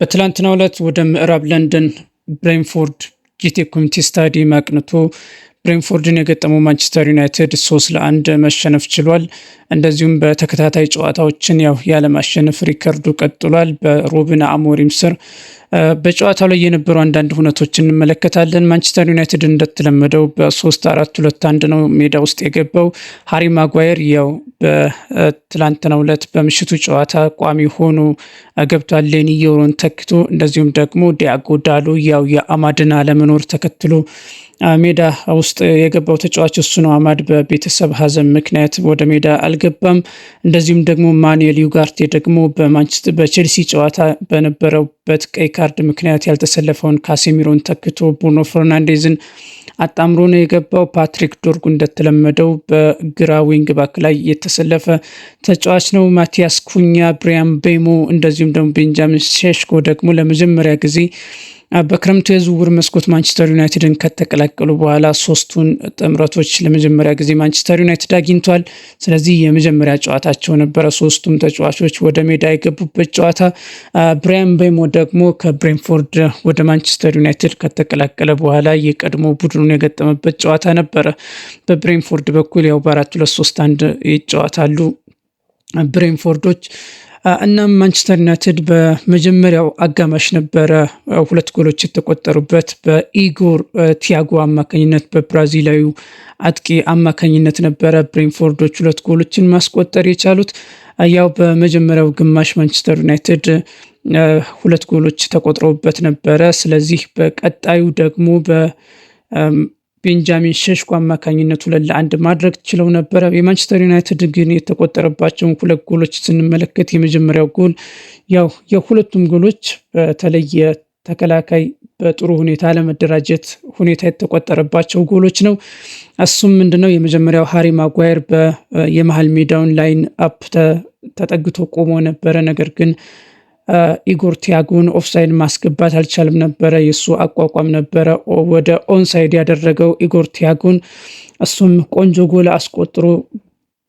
በትላንትናው ዕለት ወደ ምዕራብ ለንደን ብሬንፎርድ ጂቴክ ኮሚኒቲ ስታዲየም አቅንቶ ብሬንፎርድን የገጠመው ማንቸስተር ዩናይትድ 3-1 መሸነፍ ችሏል። እንደዚሁም በተከታታይ ጨዋታዎችን ያው ያለማሸነፍ ሪከርዱ ቀጥሏል። በሩበን አሞሪም ስር በጨዋታው ላይ የነበሩ አንዳንድ ሁነቶችን እንመለከታለን። ማንቸስተር ዩናይትድ እንደተለመደው በ3-4-2-1 ነው ሜዳ ውስጥ የገባው። ሃሪ ማጓየር ያው በትላንትናው ዕለት በምሽቱ ጨዋታ ቋሚ ሆኖ ገብቷል፣ ሌኒ ዮሮን ተክቶ። እንደዚሁም ደግሞ ዲያጎ ዳሎ ያው የአማድን አለመኖር ተከትሎ ሜዳ ውስጥ የገባው ተጫዋች እሱ ነው። አማድ በቤተሰብ ሀዘን ምክንያት ወደ ሜዳ አልገባም። እንደዚሁም ደግሞ ማኑኤል ዩጋርቴ ደግሞ በማንቸስተር በቼልሲ ጨዋታ በነበረበት ቀይ ካርድ ምክንያት ያልተሰለፈውን ካሴሚሮን ተክቶ ብሩኖ ፈርናንዴዝን አጣምሮ ነው የገባው። ፓትሪክ ዶርጉ እንደተለመደው በግራ wing back ላይ የተሰለፈ ተጫዋች ነው። ማቲያስ ኩኛ፣ ብሪያን ቤሞ እንደዚሁም ደግሞ ቤንጃሚን ሼሽኮ ደግሞ ለመጀመሪያ ጊዜ በክረምቱ የዝውውር መስኮት ማንቸስተር ዩናይትድን ከተቀላቀሉ በኋላ ሶስቱን ጥምረቶች ለመጀመሪያ ጊዜ ማንቸስተር ዩናይትድ አግኝቷል። ስለዚህ የመጀመሪያ ጨዋታቸው ነበረ ሶስቱም ተጫዋቾች ወደ ሜዳ የገቡበት ጨዋታ። ብሪያን ቤሞ ደግሞ ከብሬንፎርድ ወደ ማንቸስተር ዩናይትድ ከተቀላቀለ በኋላ የቀድሞ ቡድኑን የገጠመበት ጨዋታ ነበረ። በብሬንፎርድ በኩል ያው በ4-2-3-1 ይጫወታሉ ብሬንፎርዶች። እናም ማንቸስተር ዩናይትድ በመጀመሪያው አጋማሽ ነበረ ሁለት ጎሎች የተቆጠሩበት፣ በኢጎር ቲያጎ አማካኝነት፣ በብራዚላዊ አጥቂ አማካኝነት ነበረ ብሬንፎርዶች ሁለት ጎሎችን ማስቆጠር የቻሉት። ያው በመጀመሪያው ግማሽ ማንቸስተር ዩናይትድ ሁለት ጎሎች ተቆጥረውበት ነበረ። ስለዚህ በቀጣዩ ደግሞ ቤንጃሚን ሸሽኮ አማካኝነት 2-1 ማድረግ ችለው ነበረ። የማንቸስተር ዩናይትድ ግን የተቆጠረባቸውን ሁለት ጎሎች ስንመለከት የመጀመሪያው ጎል ያው የሁለቱም ጎሎች በተለይ ተከላካይ በጥሩ ሁኔታ ለመደራጀት ሁኔታ የተቆጠረባቸው ጎሎች ነው። እሱም ምንድነው? የመጀመሪያው ሃሪ ማጓየር የመሀል ሜዳውን line up ተጠግቶ ቆሞ ነበረ። ነገር ግን ኢጎር ቲያጎን ኦፍሳይድ ማስገባት አልቻለም ነበረ። የእሱ አቋቋም ነበረ ወደ onside ያደረገው ኢጎር ቲያጎን። እሱም ቆንጆ ጎል አስቆጥሮ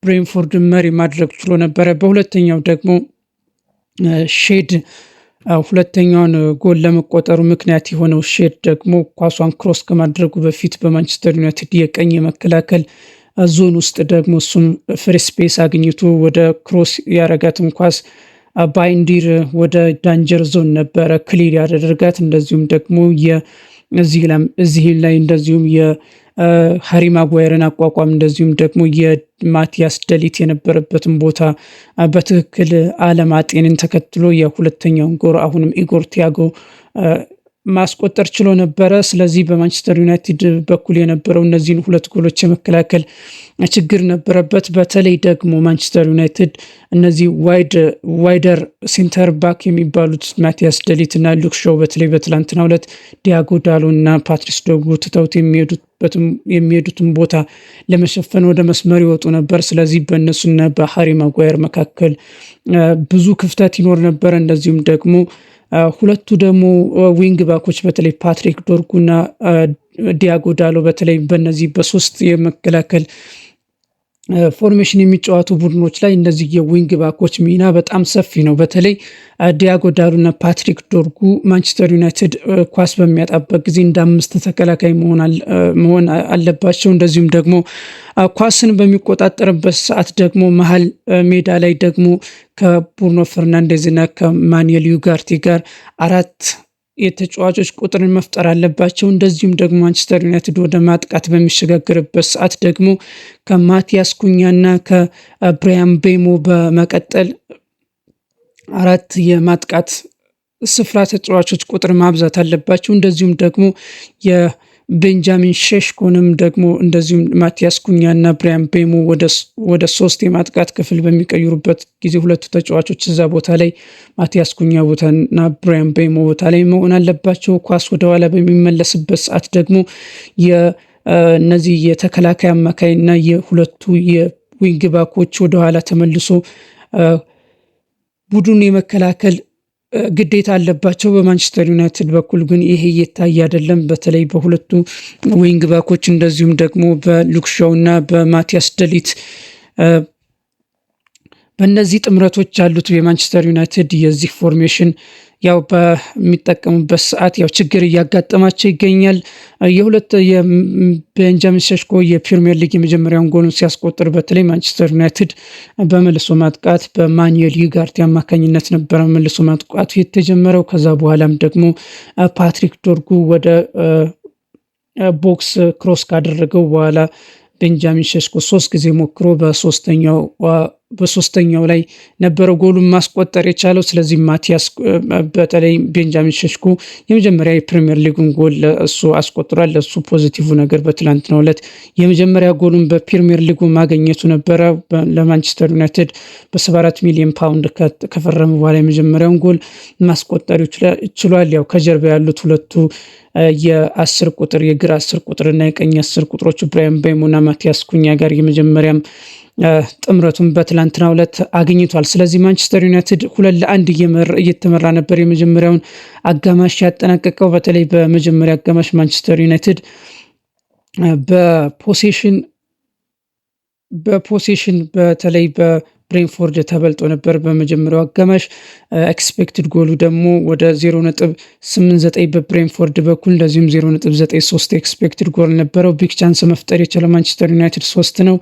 ብሬንፎርድን መሪ ማድረግ ችሎ ነበረ። በሁለተኛው ደግሞ ሼድ፣ ሁለተኛውን ጎል ለመቆጠሩ ምክንያት የሆነው ሼድ ደግሞ ኳሷን cross ከማድረጉ በፊት በማንቸስተር ዩናይትድ የቀኝ የመከላከል ዞን ውስጥ ደግሞ እሱም free space አግኝቶ ወደ cross ያረጋትን ኳስ ባይንዲር ወደ danger zone ነበረ clear ያደረጋት። እንደዚሁም ደግሞ እዚህ ላይ እንደዚሁም የሃሪ ማጓየርን አቋቋም እንደዚሁም ደግሞ የማቲያስ ደሊት የነበረበትን ቦታ በትክክል አለማጤንን ተከትሎ የሁለተኛውን ጎል አሁንም ኢጎር ቲያጎ ማስቆጠር ችሎ ነበረ። ስለዚህ በማንቸስተር ዩናይትድ በኩል የነበረው እነዚህን ሁለት ጎሎች የመከላከል ችግር ነበረበት። በተለይ ደግሞ ማንቸስተር ዩናይትድ እነዚህ wider center back የሚባሉት ማቲያስ ደሊት እና ሉክ ሾው፣ በተለይ በትላንትናው ዕለት ዲያጎ ዳሎ እና ፓትሪስ ዶርጉ ትተውት የሚሄዱትን ቦታ ለመሸፈን ወደ መስመር ይወጡ ነበር። ስለዚህ በእነሱና በሃሪ ማጓየር መካከል ብዙ ክፍተት ይኖር ነበር። እንደዚሁም ደግሞ ሁለቱ ደግሞ wing back ኦች፣ በተለይ ፓትሪክ ዶርጉና ዲያጎ ዳሎ፣ በተለይ በእነዚህ በሶስት የመከላከል formation የሚጫወቱ ቡድኖች ላይ እነዚህ የ wing back ኦች ሚና በጣም ሰፊ ነው። በተለይ ዲያጎ ዳሎና ፓትሪክ ዶርጉ ማንቸስተር ዩናይትድ ኳስ በሚያጣበት ጊዜ እንደ አምስት ተከላካይ መሆን አለባቸው። እንደዚሁም ደግሞ ኳስን በሚቆጣጠርበት ሰዓት ደግሞ መሀል ሜዳ ላይ ደግሞ ከብሩኖ ፈርናንዴዝ እና ከማኑኤል ዩጋርቴ ጋር አራት የተጫዋቾች ቁጥርን መፍጠር አለባቸው። እንደዚሁም ደግሞ ማንቸስተር ዩናይትድ ወደ ማጥቃት በሚሸጋገርበት ሰዓት ደግሞ ከማቲያስ ኩኛና ከብሪያን ቤሞ በመቀጠል አራት የማጥቃት ስፍራ ተጫዋቾች ቁጥር ማብዛት አለባቸው። እንደዚሁም ደግሞ የቤንጃሚን ሼሽኮንም ደግሞ እንደዚሁም ማቲያስ ኩኛና ብሪያን ቤሞ ወደ ሶስት የማጥቃት ክፍል በሚቀይሩበት ጊዜ ሁለቱ ተጫዋቾች እዛ ቦታ ላይ፣ ማቲያስ ኩኛ ቦታና ብሪያን ቤሞ ቦታ ላይ መሆን አለባቸው። ኳስ ወደኋላ በሚመለስበት ሰዓት ደግሞ እነዚህ የተከላካይ አማካይና የሁለቱ የ wing back ኦች ወደኋላ ተመልሶ ቡድን የመከላከል ግዴታ አለባቸው። በማንቸስተር ዩናይትድ በኩል ግን ይሄ እየታየ አይደለም። በተለይ በሁለቱ wing back ኦች እንደዚሁም ደግሞ በሉክ ሾው እና በማቲያስ ደሊት፣ በእነዚህ ጥምረቶች ያሉት የማንቸስተር ዩናይትድ የዚህ formation ያው በሚጠቀሙበት ሰዓት ያው ችግር እያጋጠማቸው ይገኛል። የሁለት የቤንጃሚን ሼሽኮ የፕሪሚየር ሊግ የመጀመሪያውን ጎሉን ሲያስቆጥር በተለይ ማንቸስተር ዩናይትድ በመልሶ ማጥቃት በማኑኤል ዩጋርቴ አማካኝነት ነበረ መልሶ ማጥቃቱ የተጀመረው። ከዛ በኋላም ደግሞ ፓትሪክ ዶርጉ ወደ box cross ካደረገው በኋላ ቤንጃሚን ሼሽኮ 3 ጊዜ ሞክሮ በሶስተኛው ላይ ነበረ ጎሉን ማስቆጠር የቻለው። ስለዚህ ማቲያስ በተለይ ቤንጃሚን ሼሽኮ የመጀመሪያ የፕሪሚየር ሊጉን ጎል ለእሱ አስቆጥሯል። ለእሱ positive ነገር በትላንትናው ዕለት የመጀመሪያ ጎሉን በፕሪሚየር ሊጉ ማግኘቱ ነበረ። ለማንቸስተር ዩናይትድ በ74 ሚሊዮን ፓውንድ ከፈረመ በኋላ የመጀመሪያውን ጎል ማስቆጠር ችሏል። ያው ከጀርባ ያሉት ሁለቱ የ10 ቁጥር የግራ 10 ቁጥር እና የቀኝ 10 ቁጥሮች ብራያን ምቤሞና ማቲያስ ኩኛ ጋር የመጀመሪያም ጥምረቱን በትላንትናው ዕለት አግኝቷል። ስለዚህ ማንቸስተር ዩናይትድ 2-1 እየተመራ ነበር የመጀመሪያውን አጋማሽ ያጠናቀቀው። በተለይ በመጀመሪያ አጋማሽ ማንቸስተር ዩናይትድ በ possession በተለይ በብሬንፎርድ ተበልጦ ነበር በመጀመሪያው አጋማሽ። Expected ጎሉ ደግሞ ወደ 0.89 በብሬንፎርድ በኩል፣ እንደዚሁም 0.93 expected goal ነበረው። Big chance መፍጠር የቻለው ማንቸስተር ዩናይትድ 3 ነው።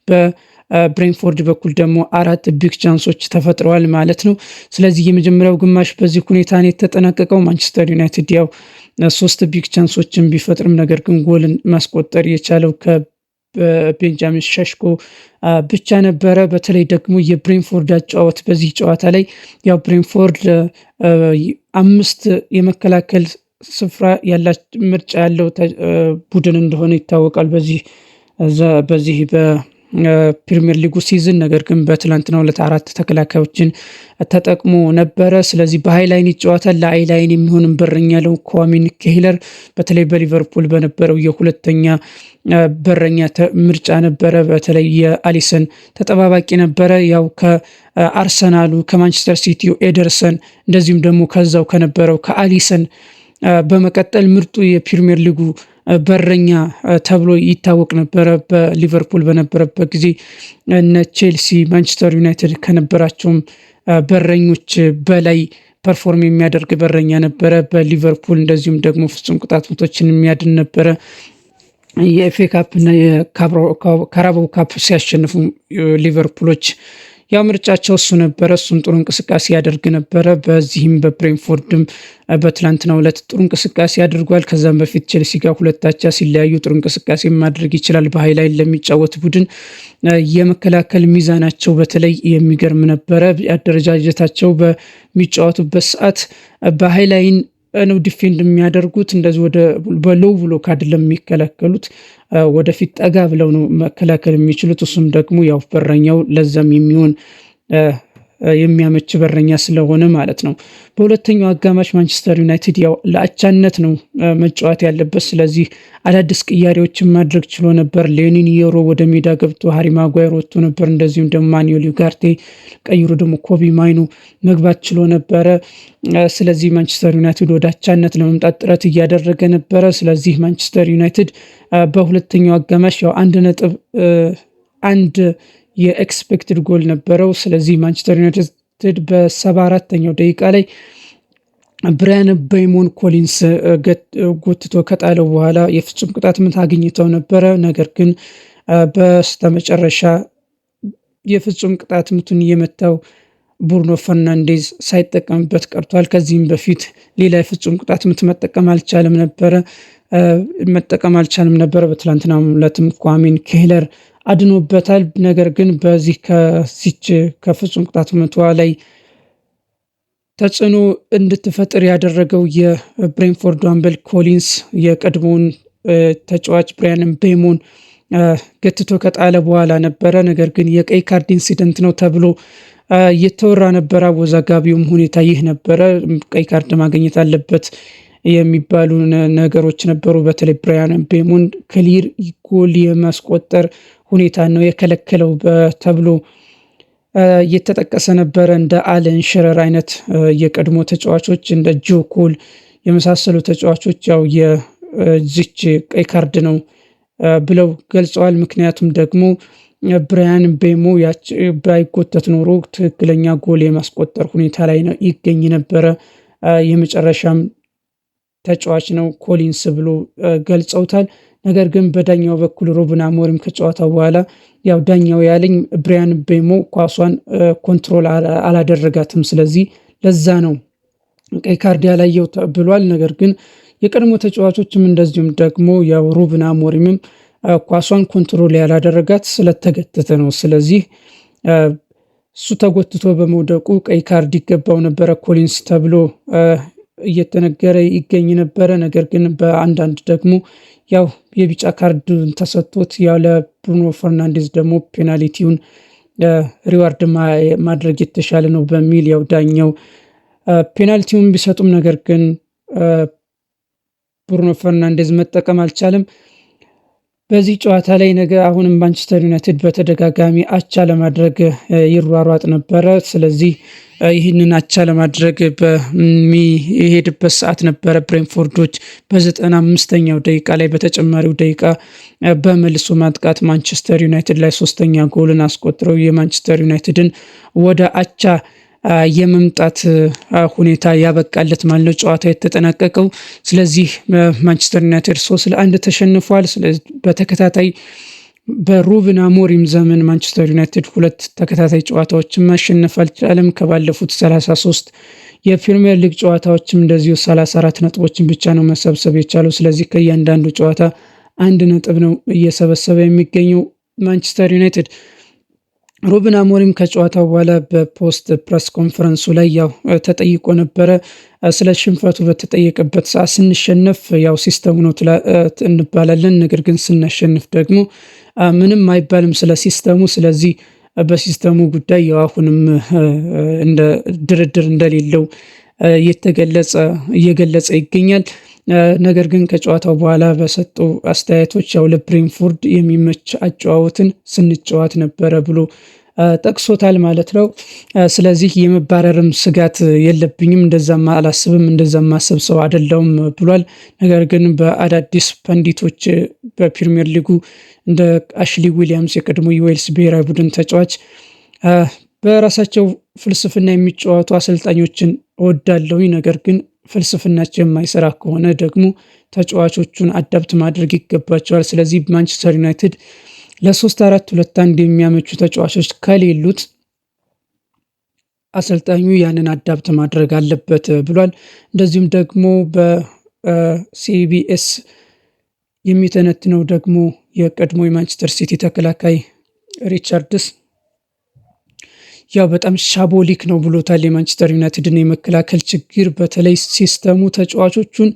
በብሬንፎርድ በኩል ደግሞ 4 big chance ኦች ተፈጥረዋል ማለት ነው። ስለዚህ የመጀመሪያው ግማሽ በዚህ ሁኔታ ነው የተጠናቀቀው። ማንቸስተር ዩናይትድ ያው 3 big chance ኦችን ቢፈጥርም ነገር ግን ጎልን ማስቆጠር የቻለው ከቤንጃሚን ሼሽኮ ብቻ ነበረ። በተለይ ደግሞ የብሬንፎርድ አጨዋወት በዚህ ጨዋታ ላይ ያው ብሬንፎርድ 5 የመከላከል ስፍራ ያላቸው ምርጫ ያለው ቡድን እንደሆነ ይታወቃል በዚህ በፕሪሚየር ሊጉ season። ነገር ግን በትላንትናው ዕለት 4 ተከላካዮችን ተጠቅሞ ነበረ። ስለዚህ በ high line ይጫወታል። ለ high line የሚሆንም በረኛ ያለው ኳሚን ኬለር በተለይ በሊቨርፑል በነበረው የሁለተኛ በረኛ ምርጫ ነበረ። በተለይ የአሊሰን ተጠባባቂ ነበረ። ያው ከአርሰናሉ ከማንቸስተር ሲቲው ኤደርሰን እንደዚሁም ደግሞ ከዛው ከነበረው ከአሊሰን በመቀጠል ምርጡ የፕሪሚየር ሊጉ በረኛ ተብሎ ይታወቅ ነበረ። በሊቨርፑል በነበረበት ጊዜ እነ ቼልሲ፣ ማንቸስተር ዩናይትድ ከነበራቸውም በረኞች በላይ perform የሚያደርግ በረኛ ነበረ በሊቨርፑል። እንደዚሁም ደግሞ ፍጹም ቅጣት ምቶችን የሚያድን ነበረ። የ FA Cup እና የካራባው Cup ሲያሸንፉ ሊቨርፑሎች ያው ምርጫቸው እሱ ነበረ። እሱም ጥሩ እንቅስቃሴ ያደርግ ነበረ። በዚህም በብሬንፎርድም በትላንትናው ዕለት ጥሩ እንቅስቃሴ አድርጓል። ከዛም በፊት ቼልሲ ጋር 2-አቻ ሲለያዩ ጥሩ እንቅስቃሴ ማድረግ ይችላል። በ high line ለሚጫወት ቡድን የመከላከል ሚዛናቸው በተለይ የሚገርም ነበረ። አደረጃጀታቸው በሚጫወቱበት ሰዓት በ high line ነው defend የሚያደርጉት። እንደዚህ ወደ በ low block አይደለም የሚከላከሉት፣ ወደፊት ጠጋ ብለው ነው መከላከል የሚችሉት። እሱም ደግሞ ያው በረኛው ለዛም የሚሆን የሚያመች በረኛ ስለሆነ ማለት ነው። በሁለተኛው አጋማሽ ማንቸስተር ዩናይትድ ያው ለአቻነት ነው መጫወት ያለበት። ስለዚህ አዳዲስ ቅያሬዎችን ማድረግ ችሎ ነበር። ሌኒን ዮሮ ወደ ሜዳ ገብቶ ሃሪ ማጓየር ወጥቶ ነበር። እንደዚሁም ደግሞ ማኑኤል ኡጋርቴ ቀይሮ ደግሞ ኮቢ ማይኑ መግባት ችሎ ነበረ። ስለዚህ ማንቸስተር ዩናይትድ ወደ አቻነት ለመምጣት ጥረት እያደረገ ነበረ። ስለዚህ ማንቸስተር ዩናይትድ በሁለተኛው አጋማሽ ያው 1.1 የ expected goal ነበረው። ስለዚህ ማንቸስተር ዩናይትድ በ74ኛው ደቂቃ ላይ ብራያን ምቤሞን ኮሊንስ ጎትቶ ከጣለው በኋላ የፍጹም ቅጣት ምት አግኝተው ነበረ። ነገር ግን በስተመጨረሻ የፍጹም ቅጣት ምቱን የመታው ብሩኖ ፈርናንዴዝ ሳይጠቀምበት ቀርቷል። ከዚህም በፊት ሌላ የፍጹም ቅጣት ምት መጠቀም አልቻለም ነበረ። በትላንትናው ዕለትም ኳሚን ኬለር አድኖበታል። ነገር ግን በዚህ ከዚች ከፍጹም ቅጣት ምቷ ላይ ተጽዕኖ እንድትፈጥር ያደረገው የብሬንፎርድ አምበል ኮሊንስ የቀድሞውን ተጫዋች ብራያን ምቤሞን ገትቶ ከጣለ በኋላ ነበረ። ነገር ግን የቀይ ካርድ incident ነው ተብሎ እየተወራ ነበረ። አወዛጋቢውም ሁኔታ ይህ ነበረ። ቀይ ካርድ ማግኘት አለበት የሚባሉ ነገሮች ነበሩ። በተለይ ብራያን ምቤሞን clear ጎል የማስቆጠር ሁኔታ ነው የከለከለው ተብሎ እየተጠቀሰ ነበረ። እንደ አለን ሽረር አይነት የቀድሞ ተጫዋቾች፣ እንደ ጆ ኮል የመሳሰሉ ተጫዋቾች ያው የዚች ቀይ ካርድ ነው ብለው ገልጸዋል። ምክንያቱም ደግሞ ብራያን ምቤሞ ባይጎተት ኖሮ ትክክለኛ ጎል የማስቆጠር ሁኔታ ላይ ነው ይገኝ ነበረ። የመጨረሻም ተጫዋች ነው ኮሊንስ ብሎ ገልጸውታል። ነገር ግን በዳኛው በኩል ሩበን አሞሪም ከጨዋታው በኋላ ያው ዳኛው ያለኝ ብሪያን ምቤሞ ኳሷን control አላደረጋትም፣ ስለዚህ ለዛ ነው ቀይ ካርድ ያላየው ብሏል። ነገር ግን የቀድሞ ተጫዋቾችም እንደዚሁም ደግሞ ያው ሩበን አሞሪምም ኳሷን control ያላደረጋት ስለተገተተ ነው። ስለዚህ እሱ ተጎትቶ በመውደቁ ቀይ ካርድ ይገባው ነበረ ኮሊንስ ተብሎ እየተነገረ ይገኝ ነበረ። ነገር ግን በአንዳንድ ደግሞ ያው የቢጫ ካርድ ተሰጥቶት ያው ለብሩኖ ፈርናንዴዝ ደግሞ ፔናልቲውን reward ማድረግ የተሻለ ነው በሚል ያው ዳኛው ፔናልቲውን ቢሰጡም ነገር ግን ብሩኖ ፈርናንዴዝ መጠቀም አልቻለም። በዚህ ጨዋታ ላይ ነገ አሁንም ማንቸስተር ዩናይትድ በተደጋጋሚ አቻ ለማድረግ ይሯሯጥ ነበረ። ስለዚህ ይህንን አቻ ለማድረግ በሚሄድበት ሰዓት ነበረ ብሬንፎርዶች በ95ኛው ደቂቃ ላይ በተጨማሪው ደቂቃ በመልሶ ማጥቃት ማንቸስተር ዩናይትድ ላይ ሶስተኛ ጎልን አስቆጥረው የማንቸስተር ዩናይትድን ወደ አቻ የመምጣት ሁኔታ ያበቃለት ማለት ነው ጨዋታ የተጠናቀቀው። ስለዚህ ማንቸስተር ዩናይትድ 3-1 ተሸንፏል። ስለዚህ በተከታታይ በሩበን አሞሪም ዘመን ማንቸስተር ዩናይትድ ሁለት ተከታታይ ጨዋታዎችን ማሸነፍ አልቻለም። ከባለፉት 33 የፕሪሚየር ሊግ ጨዋታዎችም እንደዚሁ 34 ነጥቦችን ብቻ ነው መሰብሰብ የቻለው። ስለዚህ ከእያንዳንዱ ጨዋታ አንድ ነጥብ ነው እየሰበሰበ የሚገኘው ማንቸስተር ዩናይትድ። ሩበን አሞሪም ከጨዋታው በኋላ በ post press conference ኡ ላይ ያው ተጠይቆ ነበረ። ስለ ሽንፈቱ በተጠየቀበት ሰዓት ስንሸነፍ ያው system ኡ ነው እንባላለን፣ ነገር ግን ስናሸንፍ ደግሞ ምንም አይባልም ስለ system ኡ። ስለዚህ በ system ኡ ጉዳይ ያው አሁንም እንደ ድርድር እንደሌለው እየገለጸ ይገኛል። ነገር ግን ከጨዋታው በኋላ በሰጡ አስተያየቶች ያው ለብሬንፎርድ የሚመች አጨዋወትን ስንጨዋት ነበረ ብሎ ጠቅሶታል ማለት ነው። ስለዚህ የመባረርም ስጋት የለብኝም፣ እንደዛም አላስብም፣ እንደዛም ማሰብ ሰው አይደለሁም ብሏል። ነገር ግን በአዳዲስ pundit ኦች በፕሪሚየር ሊጉ እንደ አሽሊ ዊሊያምስ የቀድሞ የዌልስ ብሔራዊ ቡድን ተጫዋች በራሳቸው ፍልስፍና የሚጫወቱ አሰልጣኞችን እወዳለሁ፣ ነገር ግን ፍልስፍናቸው የማይሰራ ከሆነ ደግሞ ተጫዋቾቹን adapt ማድረግ ይገባቸዋል። ስለዚህ ማንቸስተር ዩናይትድ ለ3-4-2-1 የሚያመቹ ተጫዋቾች ከሌሉት አሰልጣኙ ያንን adapt ማድረግ አለበት ብሏል። እንደዚሁም ደግሞ በሲቢኤስ የሚተነትነው ደግሞ የቀድሞ የማንቸስተር ሲቲ ተከላካይ ሪቻርድስ ያው በጣም shambolic ነው ብሎታል። የማንቸስተር ዩናይትድን የመከላከል ችግር በተለይ system ኡ ተጫዋቾቹን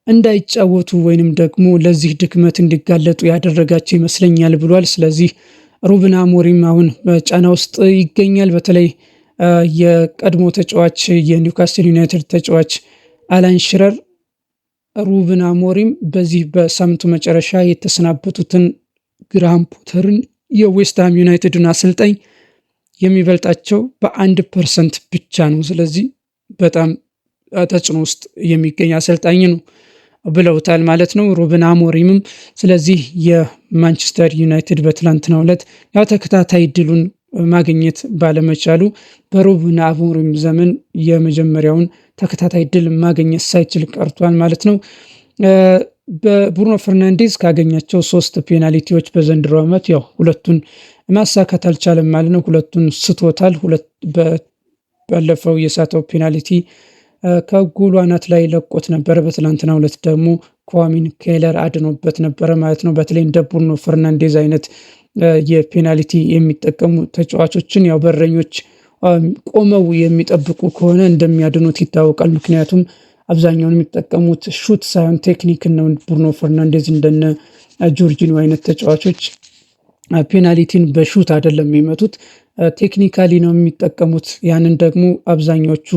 እንዳይጫወቱ ወይንም ደግሞ ለዚህ ድክመት እንዲጋለጡ ያደረጋቸው ይመስለኛል ብሏል። ስለዚህ ሩበን አሞሪም አሁን በጫና ውስጥ ይገኛል። በተለይ የቀድሞ ተጫዋች የኒውካስትል ዩናይትድ ተጫዋች አላን ሽረር ሩበን አሞሪም በዚህ በሳምንቱ መጨረሻ የተሰናበቱትን ግራሃም ፖተርን የዌስትሃም ዩናይትድን አሰልጣኝ የሚበልጣቸው በ1% ብቻ ነው። ስለዚህ በጣም ተጽዕኖ ውስጥ የሚገኝ አሰልጣኝ ነው ብለውታል ማለት ነው ሩበን አሞሪምም። ስለዚህ የማንቸስተር ዩናይትድ በትላንትናው ዕለት ያው ተከታታይ ድሉን ማግኘት ባለመቻሉ በሩበን አሞሪም ዘመን የመጀመሪያውን ተከታታይ ድል ማግኘት ሳይችል ቀርቷል ማለት ነው። በብሩኖ ፈርናንዴዝ ካገኛቸው 3 ፔናልቲዎች በዘንድሮ ዓመት ያው ሁለቱን ማሳካት አልቻለም ማለት ነው። ሁለቱን ስቶታል። ባለፈው የሳተው ፔናልቲ ከጎሉ አናት ላይ ለቆት ነበረ። በትላንትናው ዕለት ደግሞ ኳሚን ኬለር አድኖበት ነበረ ማለት ነው። በተለይ እንደ ብሩኖ ፈርናንዴዝ አይነት የፔናልቲ የሚጠቀሙ ተጫዋቾችን ያው በረኞች ቆመው የሚጠብቁ ከሆነ እንደሚያድኑት ይታወቃል። ምክንያቱም አብዛኛውን የሚጠቀሙት shoot ሳይሆን ቴክኒክ ነው። ብሩኖ ፈርናንዴዝ እንደነ ጆርጂኖ አይነት ተጫዋቾች ፔናልቲን በ shoot አይደለም የሚመቱት፣ technically ነው የሚጠቀሙት። ያንን ደግሞ አብዛኞቹ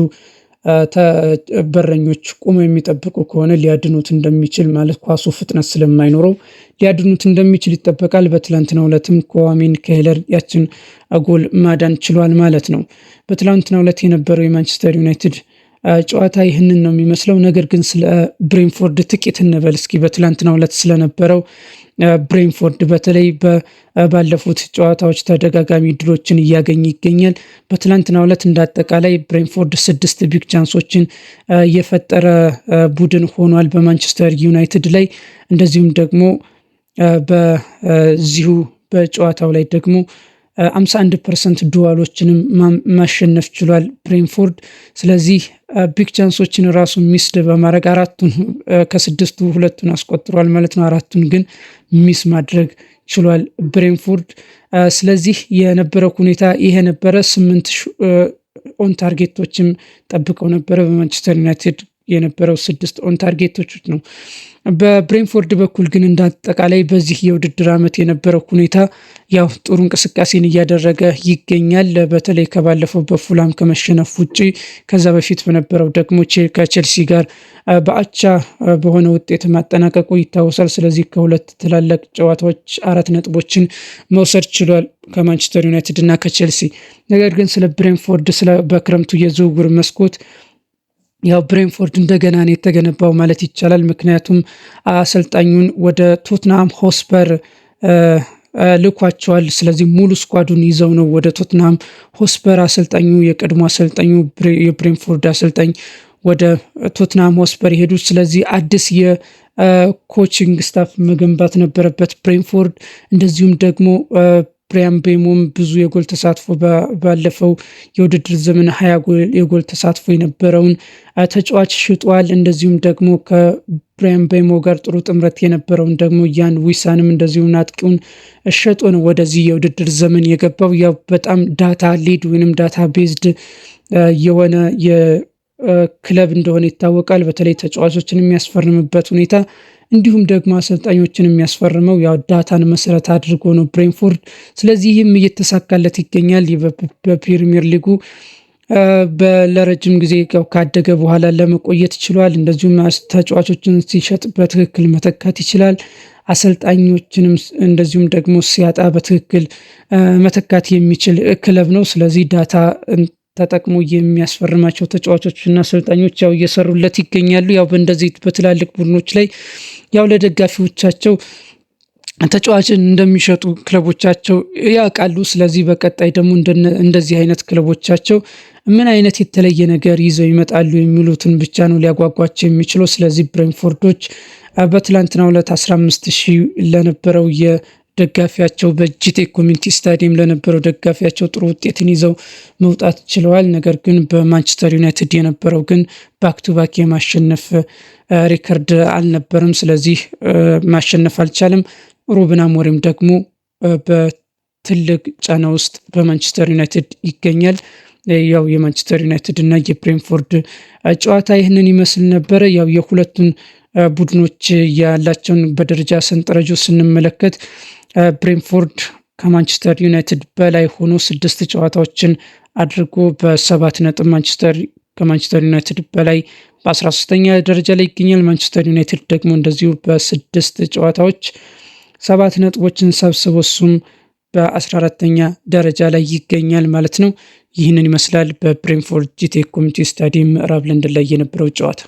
በረኞች ቆመው የሚጠብቁ ከሆነ ሊያድኑት እንደሚችል ማለት ኳሱ ፍጥነት ስለማይኖረው ሊያድኑት እንደሚችል ይጠበቃል። በትላንትናው ዕለትም ኳሚን ኬለር ያችን ጎል ማዳን ችሏል ማለት ነው። በትላንትናው ዕለት የነበረው የማንቸስተር ዩናይትድ ጨዋታ ይህንን ነው የሚመስለው። ነገር ግን ስለ ብሬንፎርድ ጥቂት እንበል እስኪ። በትላንትናው ዕለት ስለነበረው ብሬንፎርድ በተለይ ባለፉት ጨዋታዎች ተደጋጋሚ ድሎችን እያገኘ ይገኛል። በትላንትናው ዕለት እንዳጠቃላይ ብሬንፎርድ ስድስት big chance ኦችን የፈጠረ ቡድን ሆኗል በማንቸስተር ዩናይትድ ላይ። እንደዚሁም ደግሞ በዚሁ በጨዋታው ላይ ደግሞ 51% duel ኦችንም ማሸነፍ ችሏል ብሬንፎርድ። ስለዚህ big chance ኦችን ራሱ missed በማድረግ አራቱን፣ ከስድስቱ ሁለቱን አስቆጥሯል ማለት ነው። አራቱን ግን miss ማድረግ ችሏል ብሬንፎርድ። ስለዚህ የነበረው ሁኔታ ይሄ ነበረ። ስምንት on target ኦችም ጠብቀው ነበረ። በማንቸስተር ዩናይትድ የነበረው ስድስት on target ኦች ነው። በብሬንፎርድ በኩል ግን እንዳጠቃላይ በዚህ የውድድር ዓመት የነበረው ሁኔታ ያው ጥሩ እንቅስቃሴን እያደረገ ይገኛል። በተለይ ከባለፈው በፉላም ከመሸነፍ ውጪ ከዛ በፊት በነበረው ደግሞ ከቼልሲ ጋር በአቻ በሆነ ውጤት ማጠናቀቁ ይታወሳል። ስለዚህ ከሁለት ትላልቅ ጨዋታዎች አራት ነጥቦችን መውሰድ ችሏል ከማንቸስተር ዩናይትድ እና ከቼልሲ። ነገር ግን ስለ ብሬንፎርድ ስለ በክረምቱ የዝውውር መስኮት ያው ብሬንፎርድ እንደገና ነው የተገነባው ማለት ይቻላል። ምክንያቱም አሰልጣኙን ወደ ቶትንሃም ሆስፐር ልኳቸዋል። ስለዚህ ሙሉ squad ኡን ይዘው ነው ወደ ቶትንሃም ሆስፐር አሰልጣኙ፣ የቀድሞ አሰልጣኙ፣ የብሬንፎርድ አሰልጣኝ ወደ ቶትንሃም ሆስፐር የሄዱት። ስለዚህ አዲስ የ coaching staff መገንባት ነበረበት ብሬንፎርድ። እንደዚሁም ደግሞ ብሪያን ምቤሞም ብዙ የጎል ተሳትፎ፣ ባለፈው የውድድር ዘመን 20 የጎል ተሳትፎ የነበረውን ተጫዋች ሽጧል። እንደዚሁም ደግሞ ከብሪያን ምቤሞ ጋር ጥሩ ጥምረት የነበረውን ደግሞ ያን ዊሳንም እንደዚሁ አጥቂውን ሸጦ ነው ወደዚህ የውድድር ዘመን የገባው። ያው በጣም data led ወይንም data based የሆነ የክለብ እንደሆነ ይታወቃል። በተለይ ተጫዋቾችን የሚያስፈርምበት ሁኔታ እንዲሁም ደግሞ አሰልጣኞችን የሚያስፈርመው ያው data ን መሰረት አድርጎ ነው ብሬንፎርድ። ስለዚህ ይህም እየተሳካለት ይገኛል። በፕሪሚየር ሊጉ ለረጅም ጊዜ ካደገ በኋላ ለመቆየት ችሏል። እንደዚሁም ተጫዋቾችን ሲሸጥ በትክክል መተካት ይችላል። አሰልጣኞችንም እንደዚሁም ደግሞ ሲያጣ በትክክል መተካት የሚችል ክለብ ነው። ስለዚህ data ተጠቅሞ የሚያስፈርማቸው ተጫዋቾች እና አሰልጣኞች ያው እየሰሩለት ይገኛሉ። ያው በእንደዚህ በትላልቅ ቡድኖች ላይ ያው ለደጋፊዎቻቸው ተጫዋችን እንደሚሸጡ ክለቦቻቸው ያውቃሉ። ስለዚህ በቀጣይ ደግሞ እንደዚህ አይነት ክለቦቻቸው ምን አይነት የተለየ ነገር ይዘው ይመጣሉ የሚሉትን ብቻ ነው ሊያጓጓቸው የሚችለው። ስለዚህ ብሬንፎርዶች በትላንትናው ዕለት 15 ሺህ ለነበረው የደጋፊያቸው፣ በጂቴክ ኮሚኒቲ ስታዲየም ለነበረው ደጋፊያቸው ጥሩ ውጤትን ይዘው መውጣት ችለዋል። ነገር ግን በማንቸስተር ዩናይትድ የነበረው ግን back to back የማሸነፍ record አልነበረም። ስለዚህ ማሸነፍ አልቻለም። ሩበን አሞሪም ደግሞ በትልቅ ጫና ውስጥ በማንቸስተር ዩናይትድ ይገኛል። ያው የማንቸስተር ዩናይትድ እና የብሬንፎርድ ጨዋታ ይህንን ይመስል ነበረ። ያው የሁለቱን ቡድኖች ያላቸውን በደረጃ ሰንጠረዡ ስንመለከት ብሬንፎርድ ከማንቸስተር ዩናይትድ በላይ ሆኖ ስድስት ጨዋታዎችን አድርጎ በ7 ነጥብ ከማንቸስተር ዩናይትድ በላይ በ13ኛ ደረጃ ላይ ይገኛል። ማንቸስተር ዩናይትድ ደግሞ እንደዚሁ በስድስት ጨዋታዎች 7 ነጥቦችን ሰብስቦ እሱም በ14ተኛ ደረጃ ላይ ይገኛል ማለት ነው። ይህንን ይመስላል በብሬንፎርድ ጂቴክ ኮሚኒቲ ስታዲየም ምዕራብ ለንደን ላይ የነበረው ጨዋታ።